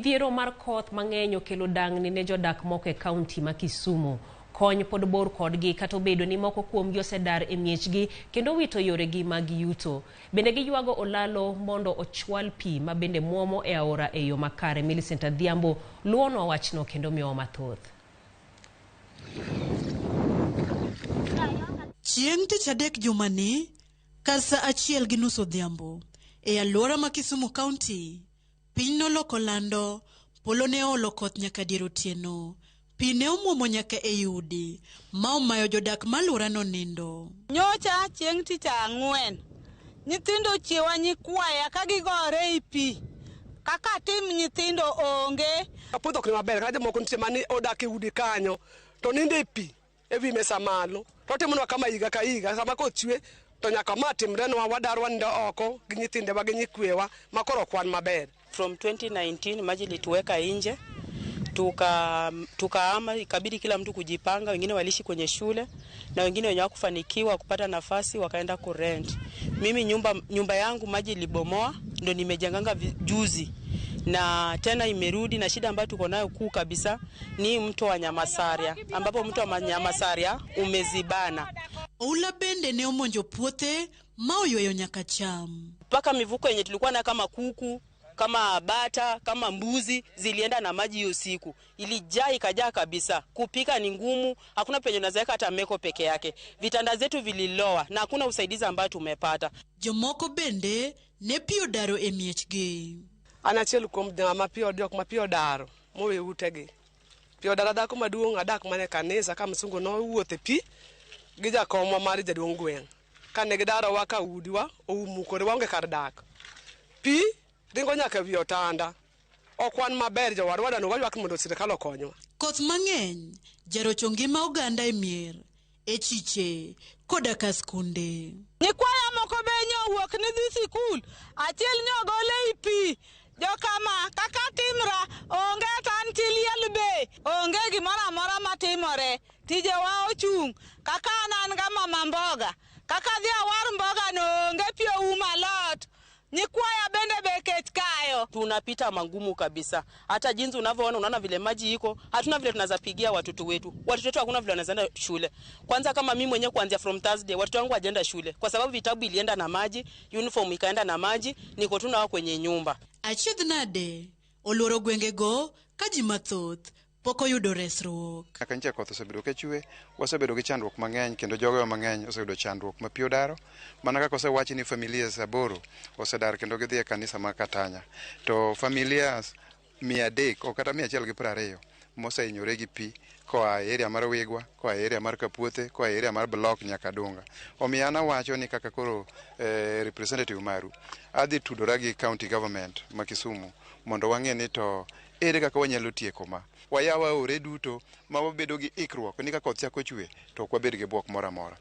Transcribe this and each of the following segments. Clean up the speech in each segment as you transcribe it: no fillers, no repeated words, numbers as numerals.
Midhiero mar koth mang'eny okelo dang'ni ne jodak moko e kaunti ma Kisumu. Kony pod bor kodgi kata obedo ni moko kuomgi osedar e miechgi kendo wito yoregi mag yuto. Bende giywago olalo mondo ochwal pi ma bende muomo e aora e yo makare. Millicent Adhiambo luwonwa wachno kendo miyowa mathoth. Chieng' Tich Adek jumani, kar sa achiel gi nus odhiambo, e alwora ma Kisumu County, Piny noloko lando, polo ne oolo koth nyaka dier otieno. Pi ne omwomo nyaka ei udi, ma omayo jodak ma alworano nindo. Nyocha chieng' tich ang'wen, nyithindo ochiewa nyikwaya ka gigore i pi. Kaka atim nyithindo onge. Puodho ok ni maber, kata jomoko nitie mane odak e udi kanyo to nindo e pi. e wi mesa malo to otimonwa kama higa ka higa sama koth chwe to nyaka ma timrenwa wadar wanindo oko gi nyithindewa gi nyikwewa ma koro ok wan maber. From 2019 maji ilituweka nje tukaama tuka, ikabidi kila mtu kujipanga. Wengine waliishi kwenye shule na wengine wenye hawakufanikiwa kupata nafasi wakaenda kurent. Mimi nyumba yangu maji ilibomoa, ndo nimejenganga juzi na tena imerudi, na shida ambayo tuko nayo kuu kabisa ni mto wa Nyamasaria, ambapo mto wa Nyamasaria umezibana. Oula bende ne omonjo puothe ma oyweyo nyaka cham. Mpaka mivuko yenye tulikuwa nayo kama kuku kama bata kama mbuzi zilienda na maji hiyo siku, ilijaa ikajaa kabisa. Kupika ni ngumu, hakuna penye unaweza weka hata meko peke yake. Vitanda zetu vililoa na hakuna usaidizi ambao tumepata. Jomoko bende ne pi odaro e miechgi. An achiel kuom joma pi jok ma pi odaro mowe utegi. Pi odara dhako maduong' adak mana e kanisa ka msungu nowuotho e pi gi jakomwa mar jaduong' gweng'. Kane gidarowa ka udiwa oumukore waonge kar dak. Pi ringo nyaka wi otanda. Ok wan maber jowadwa wadwani waywak mondo sirkal okonywa. Koth mang'eny jarocho ngima oganda e mier, e chiche, koda ka skunde. Nyikwaya moko be nyowuok ni dhi sikul, achiel nyogol ei pi. Jokama kaka timra onge to an chi liel be onge gimoro amora matimore. Tijewa ochung'. Kaka an an ga mama mboga. Kaka adhi awar mboga no onge pi oumo alot. Nyikwaya bende be kech kayo. Tunapita mangumu kabisa, hata jinsi unavyoona, unaona vile maji iko, hatuna vile tunaweza pigia watoto wetu. Watoto wetu hakuna vile wanaweza enda shule. Kwanza kama mimi mwenyewe kuanzia from Thursday watoto wangu hawajaenda shule kwa sababu vitabu ilienda na maji, uniform ikaenda na maji, niko tu nao kwenye nyumba. Achiedh nade oluoro gwengego ka ji mathoth pok oyudo resruok. Kaka nyicha koth osebedo ka chwe, wasebedo gi chandruok mang'eny kendo jogewa mang'eny oseyudo chandruok ma pi odaro. Mana kaka osewachi ni familias aboro osedar kendo gidhi e kanisa ma Katanya. To familias 300 ok kata 120 mosehinyore gi pi koa e area mar Wigwa, koa e area mar Kapuothe, koa e area mar Block nyaka Dunga. Omiyo an awacho ni kaka koro eh, representative maru adhi tudora gi county government ma Kisumu mondo wang'e ni to ere kaka wanyalo tieko ma. Wayaw aore duto ma wabedo gi ikruok ni ka koth chako chwe to ok wabed gi bwok moro amora.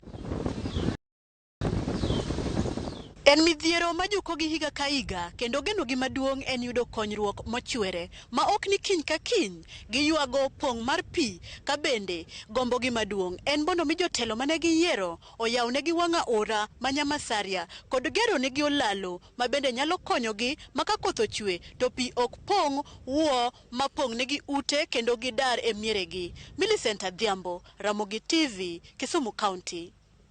En midhiero ma jukogi higa ka higa kendo genogi maduong' en yudo konyruok mochwere ma ok ni kiny ka kiny giywago pong' mar pi ka bende gombogi maduong' en mondo mi jotelo mane giyiero oyawnegi wang' aora ma Nyamasaria kod geronegi olalo ma bende nyalo konyogi ma ka koth ochwe to pi ok pong' wuo ma pong'negi ute kendo gidar e mieregi. Millicent Adhiambo, Ramogi TV, Kisumu County.